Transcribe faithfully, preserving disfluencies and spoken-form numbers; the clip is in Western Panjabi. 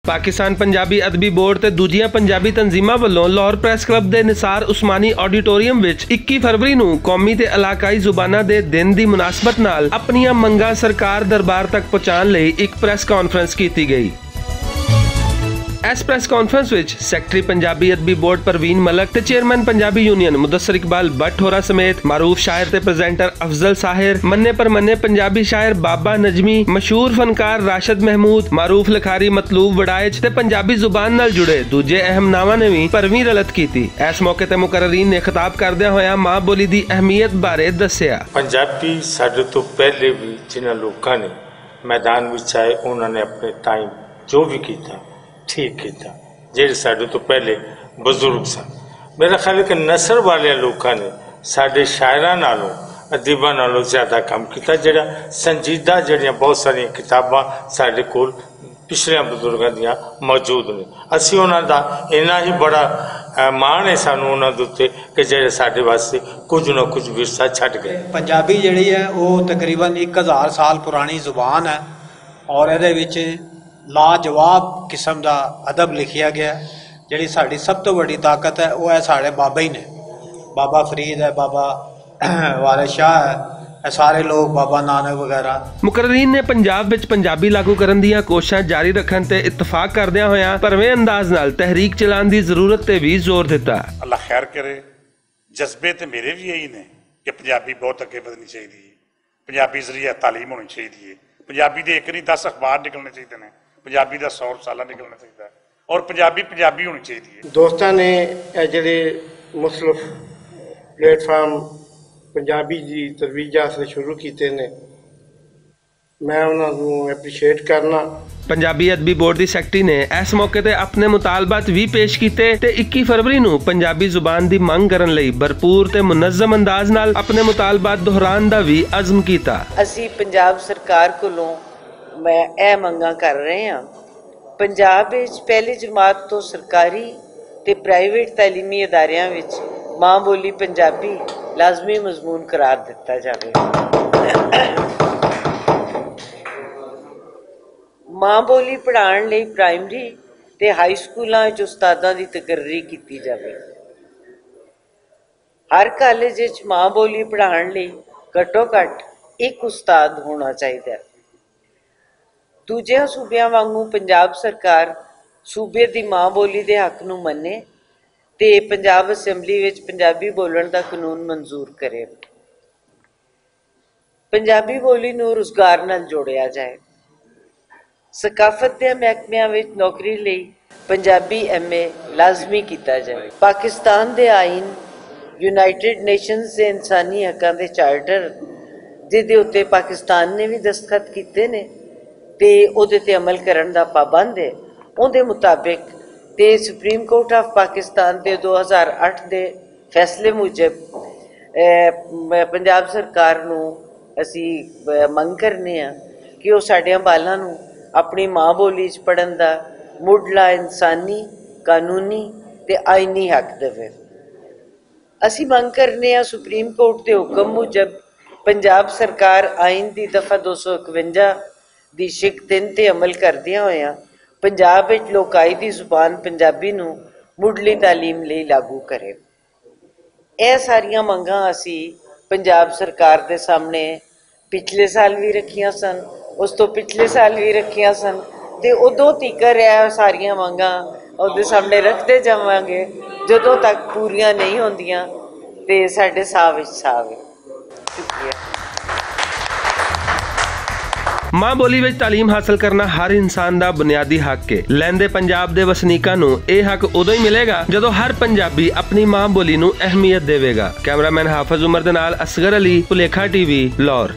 پاکستان پنجابی ادبی بورڈ تے دوجیاں پنجابی تنظیماں ولوں لاہور پریس کلب دے نثار عثمانی آڈیٹوریم وچ اکی فروری نوں قومی تے علاقائی زباناں دے دن دی مناسبت نال اپنیاں منگاں سرکار دربار تک پہنچان لئی اک پریس کانفرنس کیتی گئی۔ ایس پریس کانفرنس وچ سیکرٹری پنجابی ادبی بورڈ پروین ملک تے چیئرمین پنجابی یونین مدثر اقبال بٹ ہورا سمیت معروف شاعر تے پریزنٹر افضل ساحر، منے پر منے پنجابی شاعر بابا نجمی، مشہور فنکار راشد محمود، معروف لکھاری مطلوب وڑائچ تے پنجابی زبان نال جڑے دوجے اہم ناواں نے وی پرویں رلت کیتی۔ اس موقع تے مقررین نے خطاب کردیاں ہویاں ماں بولی دی اہمیت بارے دسیا۔ پنجابی ساڈے تو پہلے بھی جنہاں لوکاں نے میدان وچ آئے، انہاں نے اپنے ٹائم جو بھی کیتا، ٹھیک کیتا۔ جہڑے ساڈے تو پہلے بزرگ سن، میرا خیال ہے کہ نثر والے لوکاں نے ساڈے شاعراں نالوں، ادیباں نالوں زیادہ کم کیتا، جہڑا سنجیدہ، جہڑیاں بہت ساریاں کتاباں ساڈے کول پچھلیاں بزرگاں دیاں موجود نے۔ اسی انہاں دا اینا ہی بڑا، اے، ماݨ ہے سانوں انہاں دے اُتے کہ جہڑے ساڈے واسطے کچھ نہ کچھ ورثہ چھڈ گئے۔ پنجابی جہڑی ہے، وہ تقریباً ایک ہزار سال پرانی زبان ہے اور ایہدے وچ لاجواب قسم دا ادب لکھیا گیا ہے۔ جہڑی ساڈی سب تو وڈی طاقت ہے، وہ ہے ساڈے بابا ہی نے۔ بابا فرید ہے، بابا وارث شاہ ہے، اے سارے لوگ، بابا نانک وغیرہ۔ مقررین نے پنجاب وچ پنجابی لاگو کرن دیاں کوششاں جاری رکھن تے اتفاق کردیاں ہویاں پرویں انداز نال تحریک چلان دی ضرورت تے وی زور دتا۔ اللہ خیر کرے۔ جذبے تے میرے وی ایہی نے کہ پنجابی بہت اگے ودھنی چاہیدی ہے، پنجابی ذریعہ تعلیم ہونی چاہیدی ہے، پنجابی دے ایک نہیں دس اخبار نکلنے چاہیدے نے، پنجابی دا سو رسالہ نکلنا چاہیدا ہے اور پنجابی پنجابی ہونی چاہیدی ہے۔ دوستاں نے اے جڑے مختلف پلیٹ فارم پنجابی دی ترویج واسطے شروع کیتے نے، میں انہاں نوں اپریشیٹ کرنا۔ پنجابی ادبی بورڈ دی سیکرٹری نے اس موقع تے اپنے مطالبات وی پیش کیتے تے اکی فروری نوں پنجابی زبان دی منگ کرن لئی بھرپور تے منظم انداز نال اپنے مطالبات دہران دا وی عزم کیتا۔ اسی پنجاب سرکار کولوں میں اے منگاں کر رہے ہاں، پنجاب وچ پہلی جماعت تو سرکاری تے پرائیویٹ تعلیمی اداریاں وچ ماں بولی پنجابی لازمی مضمون قرار دتا جاوے۔ ماں بولی پڑھان لئی پرائمری تے ہائی سکولاں وچ استاداں دی تقرری کیتی جاوے۔ ہر کالج وچ ماں بولی پڑھان لئی گھٹو گھٹ اک استاد ہونا چاہیدا ہے۔ دوجیاں صوبیاں وانگوں پنجاب سرکار صوبے دی ماں بولی دے حق نوں منے تے پنجاب اسمبلی وچ پنجابی بولن دا قانون منظور کرے۔ پنجابی بولی نوں روزگار نال جوڑیا جائے۔ ثقافت دے محکمیاں وچ نوکری لئی پنجابی ایم اے لازمی کیتا جائے۔ پاکستان دے آئین، یونائیٹڈ نیشنز دے انسانی حقاں دے چارٹر، جس دے اُتے پاکستان نے وی دستخط کیتے نے تے اودے تے عمل کرن دا پابند ہے، اودے مطابق تے سپریم کورٹ آف پاکستان دے دو ہزار اٹھ دے فیصلے موجب، اے، م-، پنجاب سرکار نوں اسی، اے، منگ کرنے ہاں کہ او ساڈیاں بالاں نوں اپنی ماں بولی وچ پڑھن دا مڈلا انسانی، قانونی تے آئینی حق دیوے۔ اسی منگ کرنے ہاں سپریم کورٹ دے حکم موجب پنجاب سرکار آئین دی دفعہ دو سو اکونجا دی شق تین تے عمل کردیاں ہویاں پنجاب وچ لوکائی دی زبان پنجابی نوں مڈلی تعلیم لئی لاگو کرے۔ اے ساریاں منگاں اسی پنجاب سرکار دے سامنے پچھلے سال وی رکھیاں سن، اس تو پچھلے سال وی رکھیاں سن، تے ادوں تیکر اے ساریاں منگاں اودے سامنے رکھدے جاواں گے، جدوں تک پوریاں نہیں ہوندیاں تے ساڈے ساہ وچ ساہ وے۔ شکریہ۔ ماں بولی وچ تعلیم حاصل کرنا ہر انسان دا بنیادی حق ہے۔ لیندے پنجاب دے وسنیکاں نوں اے حق ادوں ہی ملے گا جدوں ہر پنجابی اپنی ماں بولی نوں اہمیت دیوے گا۔ کیمرہ مین حافظ عمر دے نال اصغر علی، پلیکھا ٹی وی، لاہور۔